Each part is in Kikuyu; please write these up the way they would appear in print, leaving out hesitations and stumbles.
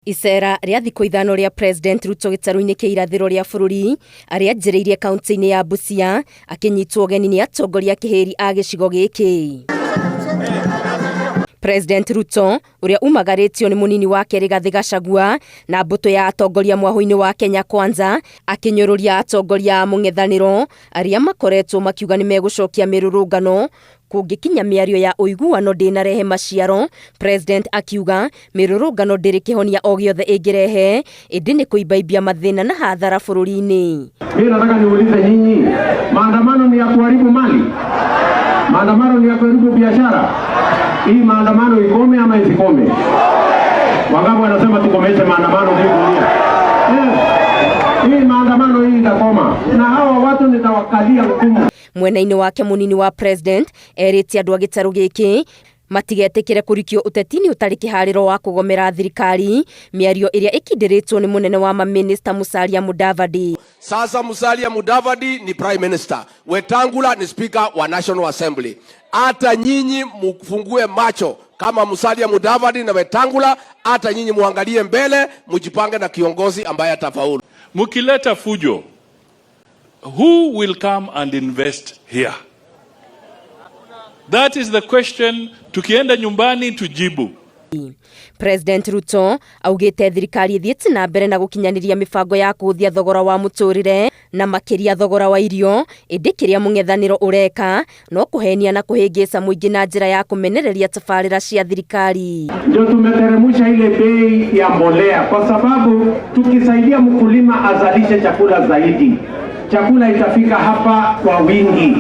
Icera rĩa thikũ 5 rĩa President Ruto gĩtarũ-inĩ kĩa irathĩro rĩa bũrũri arĩanjĩrĩirie kaunti-inĩ ya Busia akĩnyitwo ũgeni nĩ atongoria kĩhĩri a gĩcigo gĩkĩ. President Ruto ũrĩa umagarĩtio nĩ mũnini wake Rigathĩ Gachagua na mbũtũ ya atongoria mwahũ-inĩ wa Kenya Kwanza akĩnyũrũria atongoria a mũng'ethanĩro arĩa makoretwo makiuga nĩ megũcokia mĩrũrũngano kũngĩkinya mĩario ya ũiguano ndĩnarehe maciaro. President akiuga mĩrũrũngano ndĩrĩ kĩhonia o gĩothe ĩngĩrehe, ĩndĩ nĩ kũimbaimbia mathĩna na hathara bũrũri-inĩ. Mimi nataka niulize nyinyi, maandamano ni ya kuharibu mali? Maandamano ni ya kuharibu biashara? Hii maandamano ikome ama isikome? Wangapi wanasema tukomeshe maandamano hii dunia? Hii maandamano hii itakoma, na hawa watu nitawakalia ngumu. Mwena-inĩ wake mũnini wa president erĩte andũ a gĩtarũ gĩkĩ matigetĩkĩre kũrikio ũteti-inĩ ũtarĩ kĩharĩro wa kũgomera thirikari, mĩario ĩrĩa ĩkindĩrĩtwo nĩ mũnene wa mamĩnĩsta Musalia Mudavadi. Sasa Musalia Mudavadi ni prime minister, Wetangula ni speaker wa National Assembly. Hata nyinyi mfungue macho kama Musalia Mudavadi na Wetangula, hata nyinyi muangalie mbele, mujipange na kiongozi ambaye atafaulu. Mukileta fujo, who will come and invest here? That is the question. Tukienda nyumbani tujibu. President Ruto augĩte thirikari ĩthiĩte na mbere na gũkinyanĩria mĩbango ya kũhũthia thogora wa mũtũrĩre na makĩria thogora wa irio, ĩndĩ kĩrĩa mũng'ethanĩro ũreka no kũhenia na kũhĩngĩca mũingĩ na njĩra ya kũmenereria tabarĩra cia thirikari. Ndio tumeteremsha ile bei ya mbolea, kwa sababu tukisaidia mkulima azalishe chakula zaidi, chakula itafika hapa kwa wingi.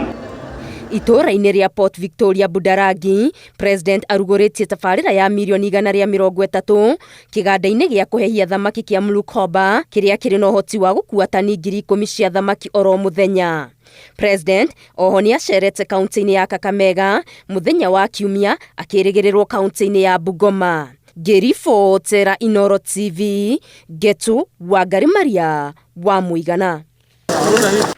Itũũra-inĩ rĩa Port Victoria Budarangi, President arugũrĩtie tabarĩra ya mirioni 130 kĩganda-inĩ gĩa kũhehia thamaki kĩa Mlukoba kĩrĩa kĩrĩ na ũhoti wa gũkua tani 10,000 cia thamaki oro mũthenya. President oho nĩ acerete kaunti-inĩ ya Kakamega mũthenya wa Kiumia akĩrĩgĩrĩrwo kaunti-inĩ ya Bungoma. Ngĩribotera Inooro TV, Ngetu Wangari Maria wa Mũigana.